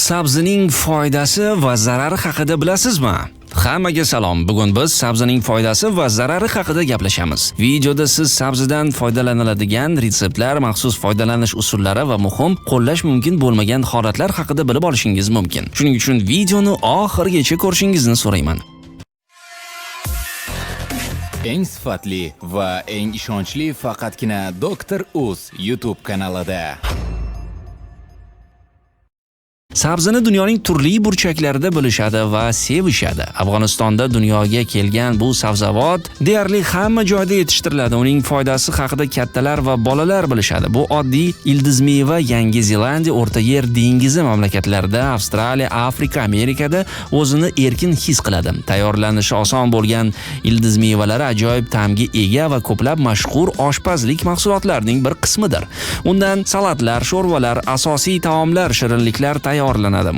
Sabzining foydasi va zarari haqida bilasizmi? Hammaga salom. Bugun biz sabzining foydasi va zarari haqida gaplashamiz. Videoda siz sabzidan foydalaniladigan retseptlar, maxsus foydalanish usullari va muhim qo'llash mumkin bo'lmagan holatlar haqida bilib olishingiz mumkin. Shuning uchun videoni oxirigacha ko'rishingizni so'rayman. Eng sifatli va eng ishonchli faqatgina Doktor Uz YouTube kanalida. Sabzini dunyoning turli burchaklarida bilishadi va sevishadi. Afg'onistonda dunyoga kelgan bu sabzavot deyarli hamma joyda yetishtiriladi. Uning foydasi haqida kattalar va bolalar bilishadi. Bu oddiy ildizmeva Yangi Zelandiya, O'rta Yer dengizi mamlakatlarida, Avstraliya, Afrika, Amerikada o'zini erkin his qiladi. Tayyorlanishi oson bo'lgan ildizmevalari ajoyib ta'mga ega va ko'plab mashhur oshpazlik mahsulotlarining bir qismidir. Undan salatlar, sho'rvalar, asosiy taomlar, shirinliklar tayyorlanadi,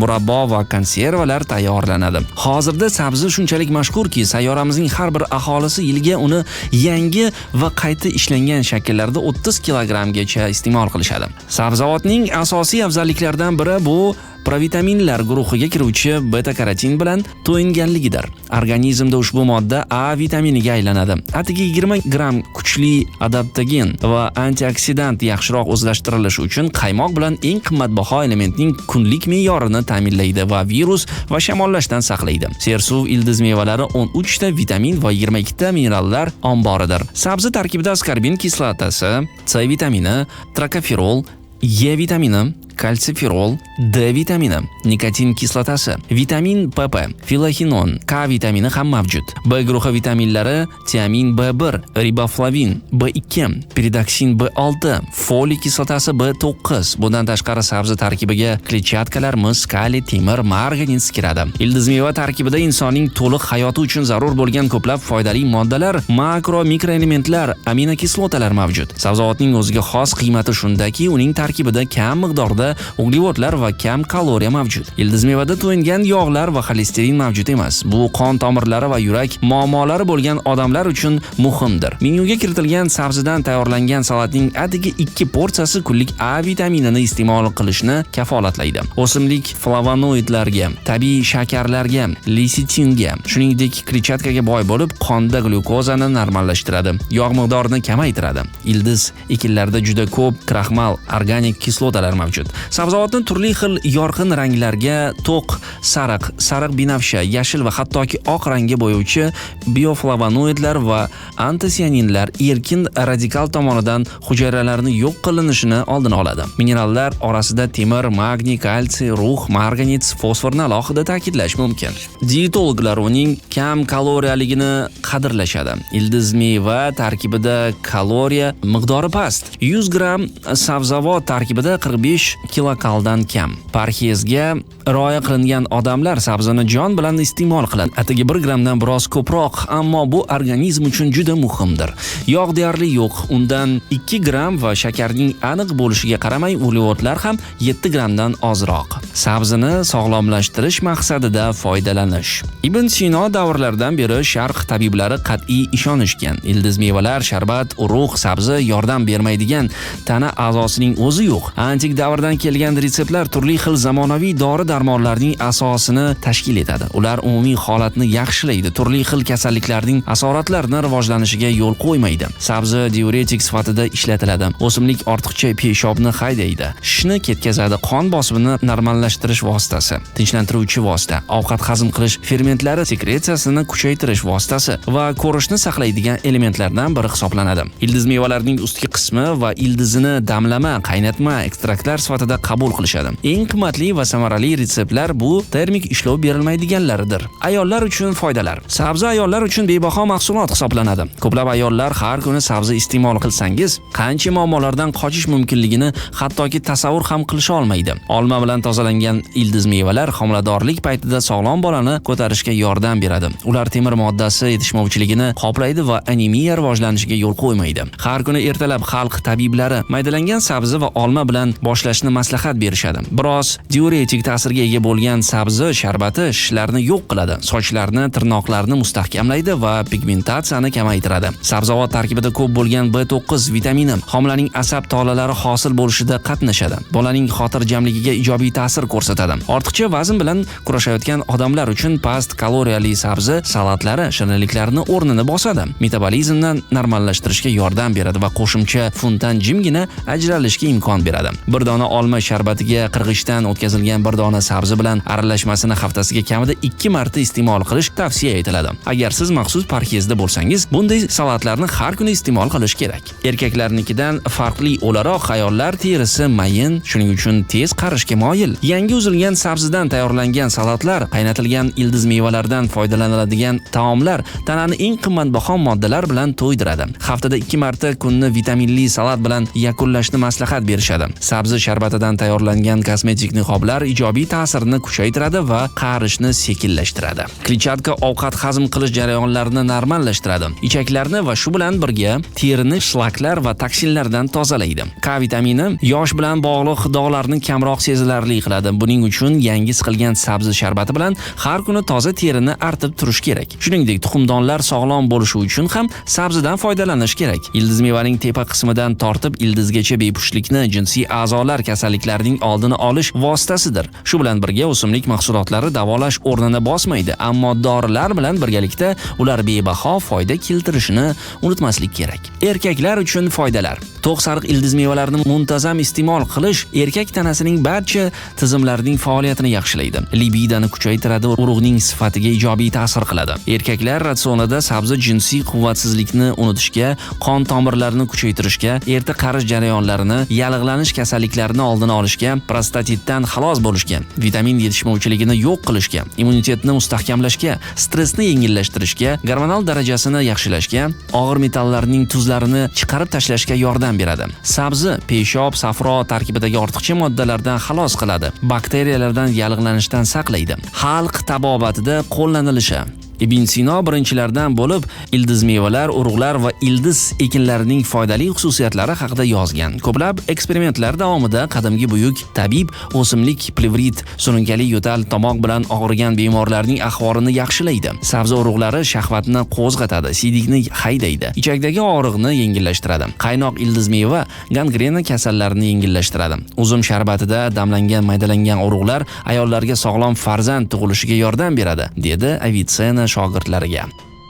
murabbo va konservalar tayyorlanadi. Hozirda sabzi shunchalik mashhurki, sayyoramizning har bir aholisi yiliga uni yangi va qayta ishlangan shakllarda 30 kilogrammgacha iste'mol qilishadi. Sabzavotning asosiy afzalliklaridan biri bu provitaminlar guruhiga kiruvchi beta-karotin bilan to'yinganligidir. Organizmda ushbu modda A vitaminiga aylanadi. Atigi 20 gramm kuchli adaptogen va antioksidant yaxshiroq o'zlashtirilishi uchun qaymoq bilan eng qimmatbaho elementning kunlik me'yorini ta'minlaydi va virus va shamollashdan saqlaydi. Sersuv ildiz mevalari 13 ta vitamin va 22 ta minerallar omboridir. Sabzi tarkibida askorbin kislotasi, C vitamini, trokoferol, E vitamini, kalsiferol, D vitamini, nikotin kislotasi, vitamin PP, filoxinon, K vitamini ham mavjud. B guruhi vitaminlari tiamin B1, riboflavin B2, piridoksin B6, foliy kislotasi B9. Bundan tashqari sabzi tarkibiga kletchatkalar, mis, kaliy, temir, marganets kiradi. Ildizmeva tarkibida insonning to'liq hayoti uchun zarur bo'lgan ko'plab foydali moddalar, makro, mikroelementlar, aminokislotalar mavjud. Sabzavotning o'ziga xos qiymati shundaki, uning tarkibida kam miqdorda uglevodlar va kam kaloriya mavjud. Ildizmevada to'yingan yog'lar va xolesterin mavjud emas. Bu qon tomirlari va yurak muammolari bo'lgan odamlar uchun muhimdir. Menyuga kiritilgan sabzidan tayyorlangan salatning atigi 2 porsiyasi kunlik A vitaminini iste'mol qilishni kafolatlaydi. O'simlik flavonoidlarga, tabiiy shakarlarga, lesitinga, shuningdek kletchatkaga boy bo'lib, qonda glyukozani normallashtiradi, yog' miqdorini kamaytiradi. Ildiz ekinlarida juda ko'p kraxmal, organik kislotalar mavjud. Sabzavotni turli xil yorqin ranglarga, to'q sariq, sariq binafsha, yashil va hattoki oq rangga bo'yovchi bioflavonoidlar va antosianinlar erkin radikal tomonidan hujayralarni yo'q qilinishini oldini oladi. Minerallar orasida temir, magniy, kalsiy, rux, marganets, fosforni alohida ta'kidlash mumkin. Dietologlar uning kam kaloriyaligini qadrlashadi. Ildiz meva tarkibida kaloriya miqdori past. 100 gramm sabzavot tarkibida 45 kilokaldan kam. Parhezga rioya qilingan odamlar sabzini jon bilan iste'mol qiladi. Atigi 1 grammdan biroz ko'proq, ammo bu organizm uchun juda muhimdir. Yog' deyarli yo'q, undan 2 gramm va shakarning aniq bo'lishiga qaramay uglevodlar ham 7 grammdan ozroq. Sabzini sog'lomlashtirish maqsadida foydalanish. Ibn Sino davrlaridan beri sharq tabiblari qat'iy ishonishgan. Ildiz mevalar, sharbat, urug', sabzi yordam bermaydigan tana a'zosining o'zi yo'q. Antik davrdan kelgan retseptlar turli xil zamonaviy dori-darmonlarning asosini tashkil etadi. Ular umumiy holatni yaxshilaydi, turli xil kasalliklarning asoratlarini rivojlanishiga yo'l qo'ymaydi. Sabzi diuretik sifatida ishlatiladi. O'simlik ortiqcha peshobni haydaydi, shishni ketkazadi, qon bosimini normallashtirish vositasi, tinchlantiruvchi vosita, ovqat hazm qilish fermentlari sekretsiyasini kuchaytirish vositasi va ko'rishni saqlaydigan elementlardan biri hisoblanadi. Ildiz mevalarning ustki qismi va ildizini damlama, qaynatma, ekstraktlar sifatida qabul qilishadi. Eng qimmatli va samarali retseptlar bu termik ishlov berilmaydiganlaridir. Ayollar uchun foydalar. Sabzi ayollar uchun bebaho mahsulot hisoblanadi. Ko'plab ayollar har kuni sabzi iste'mol qilsangiz, qancha muammolardan qochish mumkinligini hattoki tasavvur ham qilisha olmaydi. Olma bilan tozalangan ildiz mevalar homiladorlik paytida sog'lom bolani ko'tarishga yordam beradi. Ular temir moddasi yetishmovchiligini qoplaydi va anemiya rivojlanishiga yo'l qo'ymaydi. Har kuni ertalab xalq tabiblari maydalangan sabzi va olma bilan boshlashni qilishni maslahat berishadi. Biroz diuretik ta'sirga ega bo'lgan sabzi sharbati shishlarni yo'q qiladi, sochlarni, tirnoqlarni mustahkamlaydi va pigmentatsiyani kamaytiradi. Sabzavot tarkibida ko'p bo'lgan B9 vitamini homilaning asab tolalari hosil bo'lishida qatnashadi. Bolaning xotirjamligiga ijobiy ta'sir ko'rsatadi. Ortiqcha vazn bilan kurashayotgan odamlar uchun past kaloriyali sabzi salatlari shirinliklarni o'rnini bosadi. Metabolizmni normallashtirishga yordam beradi va qo'shimcha funtdan jimgina ajralishga imkon beradi. Bir dona olma sharbatiga qirg'ichdan o'tkazilgan bir dona sabzi bilan aralashmasini haftasiga kamida 2 marta iste'mol qilish tavsiya etiladi. Agar siz maxsus parhezda bo'lsangiz, bunday salatlarni har kuni iste'mol qilish kerak. Erkaklarnikidan farqli o'laroq ayollar terisi mayin, shuning uchun tez qarishga moyil. Yangi uzilgan sabzidan tayyorlangan salatlar, qaynatilgan ildiz mevalardan foydalaniladigan taomlar tanani eng qimmatbaho moddalar bilan to'ydiradi. Haftada 2 marta kunni vitaminli salat bilan yakunlashni maslahat berishadi. Sabzi sharbatidan tayyorlangan kosmetik niqoblar ijobiy ta'sirini kuchaytiradi va qarishni sekinlashtiradi. Kletchatka ovqat hazm qilish jarayonlarini normallashtiradi. Ichaklarni va shu bilan birga terini shlaklar va toksinlardan tozalaydi. K vitamini yosh bilan bog'liq dog'larni kamroq sezilarli qiladi. Buning uchun yangi siqilgan sabzi sharbati bilan har kuni toza terini artib turish kerak. Shuningdek, tuxumdonlar sog'lom bo'lishi uchun ham sabzidan foydalanish kerak. Ildiz mevaning tepa qismidan tortib ildizgacha bepushtlikni, jinsiy a'zolar kasalliklarining oldini olish vositasidir. Shu bilan birga o'simlik mahsulotlari davolash o'rnini bosmaydi, ammo dorilar bilan birgalikda ular bebaho foyda keltirishini unutmaslik kerak. Erkaklar uchun foydalar. To'q sariq ildiz mevalarini muntazam iste'mol qilish erkak tanasining barcha tizimlarining faoliyatini yaxshilaydi. Libidoni kuchaytiradi, urug'ning sifatiga ijobiy ta'sir qiladi. Erkaklar ratsionida sabzi jinsiy quvvatsizlikni unutishga, qon tomirlarini kuchaytirishga, erta qarish jarayonlarini, yallig'lanish kasalliklarini oldini olishga, prostatitdan xalos bo'lishga, vitamin yetishmovchiligini yo'q qilishga, immunitetni mustahkamlashga, stressni yengillashtirishga, gormonal darajasini yaxshilashga, og'ir metallarning tuzlarini chiqarib tashlashga yordam beradi. Sabzi peshob, safro tarkibidagi ortiqcha moddalardan xalos qiladi, bakteriyalardan yallig'lanishdan saqlaydi. Xalq tabobatida qo'llanilishi. Ibn Sino birinchilardan bo'lib ildiz mevalar, urug'lar va ildiz ekinlarining foydali xususiyatlari haqida yozgan. Ko'plab eksperimentlar davomida qadimgi buyuk tabib o'simlik plevrit, surunkali yo'tal, tomoq bilan og'rigan bemorlarning ahvolini yaxshilaydi. Sabzi urug'lari shahvatni qo'zg'atadi, siydikni haydaydi, ichakdagi og'riqni yengillashtiradi. Qaynoq ildiz meva gangrena kasallarini yengillashtiradi. Uzum sharbatida damlangan maydalangan urug'lar ayollarga sog'lom farzand tug'ilishiga yordam beradi, dedi Avicenna shogirdlariga.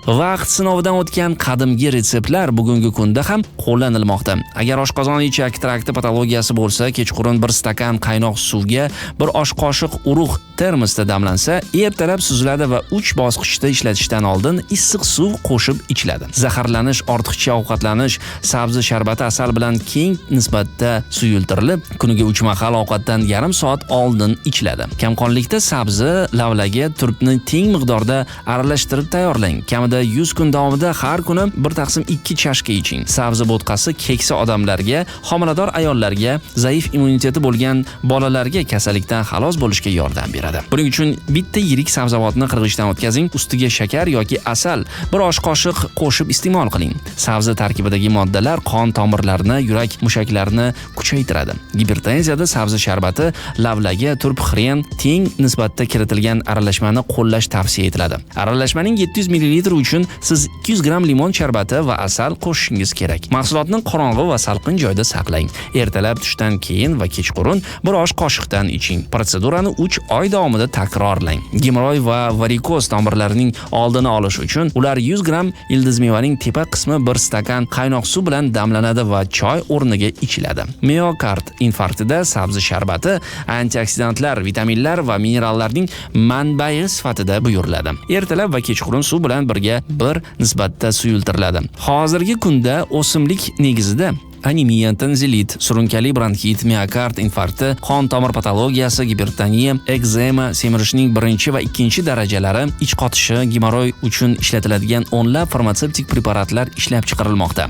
Vaqt sinovidan o'tgan qadimgi retseptlar bugungi kunda ham qo'llanilmoqda. Agar oshqozon ichak trakti patologiyasi bo'lsa, kechqurun 1 stakan qaynoq suvga 1 osh qoshiq urug' termosda damlansa, ertalab suziladi va 3 bosqichda ishlatishdan oldin issiq suv qo'shib ichiladi. Zaharlanish, ortiqcha ovqatlanish, sabzi sharbati asal bilan keng nisbatda suyultirilib, kuniga 3 mahal ovqatdan yarim soat oldin ichiladi. Kamqonlikda sabzi, lavlagi, turpni teng miqdorda aralashtirib tayyorlang. Kamida 100 kun davomida har kuni 1/2 chashka iching. Sabzi bo'tqasi keksa odamlarga, homilador ayollarga, zaif immuniteti bo'lgan bolalarga kasallikdan xalos bo'lishga yordam beradi. Buning uchun bitta yirik sabzavotni qirg'ichdan o'tkazing, ustiga shakar yoki asal 1 osh qoshiq qo'shib iste'mol qiling. Sabzi tarkibidagi moddalar qon tomirlarini, yurak mushaklarini kuchaytiradi. Gipertenziyada sabzi sharbati, lavlagi, turp, xren teng nisbatda kiritilgan aralashmani qo'llash tavsiya etiladi. Aralashmaning 700 ml uchun siz 200 gram limon sharbati va asal qo'shishingiz kerak. Mahsulotni qorong'i va salqin joyda saqlang. Ertalab tushdan keyin va kechqurun 1 osh qoshiqdan iching. Protsedurani 3 oy davomida takrorlang. Gemoroy va varikoz tomirlarining oldini olish uchun ular 100 gram ildiz mevaning tepa qismi 1 stakan qaynoq suv bilan damlanadi va choy o'rniga ichiladi. Miokard infarktida sabzi sharbati antioksidantlar, vitaminlar va minerallarning manbai sifatida buyuriladi. Ertalab va kechqurun suv bilan birga bir nisbatda suyultiriladi. Hozirgi kunda o'simlik negizida anemiya, tanzilit, surunkali bronxit, miokard infarkti, qon tomir patologiyasi, gipertoniya, ekzema, semirishning 1 va 2 darajalari, ich qotishi, gemoroy uchun ishlatiladigan o'nlab farmatsevtik preparatlar ishlab chiqarilmoqda.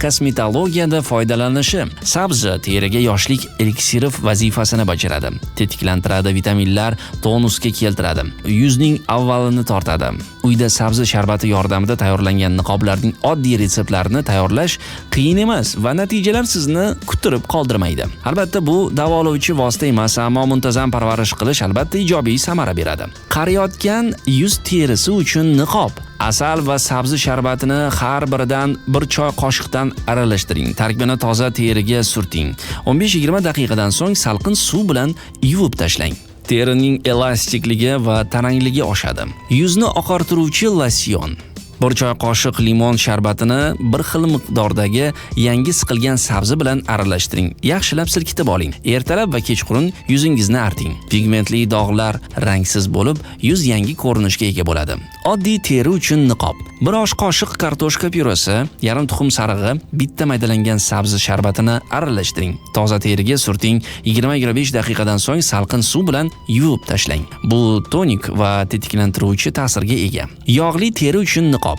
Kosmetologiyada foydalanishi. Sabzi teriga yoshlik eliksiri vazifasini bajaradi. Tetiklantiradi, vitaminlar tonusga keltiradi. Yuzning avvalini tortadi. Uyda sabzi sharbati yordamida tayyorlangan niqoblarning oddiy retseptlarini tayyorlash qiyin emas va natijalar sizni kuttirib qoldirmaydi. Albatta bu davolovchi vosita emas, ammo muntazam parvarish qilish albatta ijobiy samara beradi. Qariyotgan yuz terisi uchun niqob. Asal va sabzi sharbatini har biridan 1 choy qoshiqdan aralashtiring. Tarkibini toza teriga surting. 15-20 daqiqadan so'ng salqin suv bilan yuvib tashlang. Terining elastikligi va tarangligi oshadi. Yuzni oqartiruvchi losyon. 1 choy qoshiq limon sharbatini bir xil miqdordagi yangi siqilgan sabzi bilan aralashtiring. Yaxshilab silkitib oling. Ertalab va kechqurun yuzingizni arting. Pigmentli dog'lar rangsiz bo'lib, yuz yangi ko'rinishga ega bo'ladi. Oddiy teri uchun niqob. 1 osh qoshiq kartoshka pyuresi, yarim tuxum sarig'i, bitta maydalangan sabzi sharbatini aralashtiring. Toza teriga surting. 20-25 daqiqadan so'ng salqin suv bilan yuvib tashlang. Bu tonik va tetiklantiruvchi ta'sirga ega. Yog'li teri uchun niqob.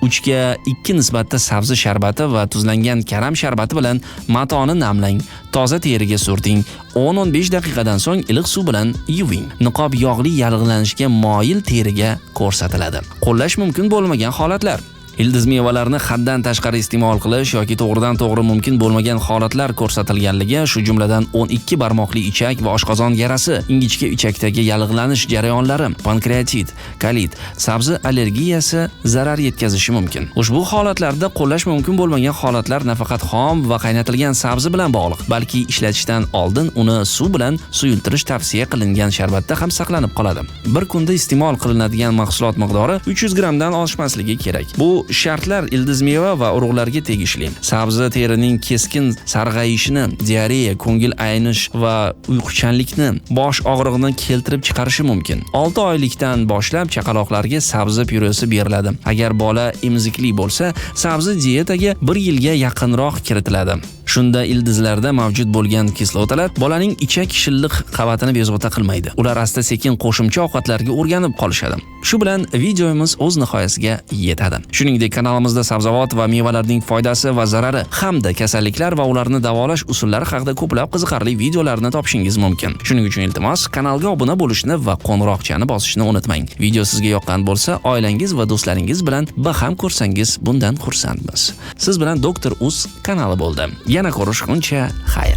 3:2 nisbatda sabzi sharbati va tuzlangan karam sharbati bilan matoni namlang. Toza teriga surting. 10-15 daqiqadan so'ng iliq suv bilan yuving. Niqob yog'li yallig'lanishga moyil teriga ko'rsatiladi. Qo'llash mumkin bo'lmagan holatlar. Ildiz mevalarni haddan tashqari iste'mol qilish yoki to'g'ridan to'g'ri mumkin bo'lmagan holatlar ko'rsatilganligi, shu jumladan 12 barmoqli ichak va oshqozon yarasi, ingichka ichakdagi yallig'lanish jarayonlari, pankreatit, kolit, sabzi allergiyasi zarar yetkazishi mumkin. Ushbu holatlarda qo'llash mumkin bo'lmagan holatlar nafaqat xom va qaynatilgan sabzi bilan bog'liq, balki ishlatishdan oldin uni suv bilan suyultirish tavsiya qilingan sharbatda ham saqlanib qoladi. Bir kunda iste'mol qilinadigan mahsulot miqdori 300 grammdan oshmasligi kerak. Bu shartlar ildiz meva va urug'larga tegishli. Sabzi terining keskin sarg'ayishini, diareya, ko'ngil aynish va uyquchanlikni, bosh og'rig'ini keltirib chiqarishi mumkin. 6 oylikdan boshlab chaqaloqlarga sabzi pyuresi beriladi. Agar bola emizikli bo'lsa, sabzi dietaga 1 yilga yaqinroq kiritiladi. Shunda ildizlarda mavjud bo'lgan kislotalar bolaning ichak shilliq qavatini bezovta qilmaydi. Ular asta-sekin qo'shimcha ovqatlarga o'rganib qolishadi. Shu bilan videomiz o'z nihoyasiga yetadi. Shuningdek, kanalimizda sabzavot va mevalarning foydasi va zarari hamda kasalliklar va ularni davolash usullari haqida ko'plab qiziqarli videolarni topishingiz mumkin. Shuning uchun iltimos, kanalga obuna bo'lishni va qo'ng'iroqchani bosishni unutmang. Video sizga yoqqan bo'lsa, oilangiz va do'stlaringiz bilan baham ko'rsangiz bundan xursandmiz. Siz bilan Doktor Uz kanali bo'ldi. Yana ko'rishguncha xayr.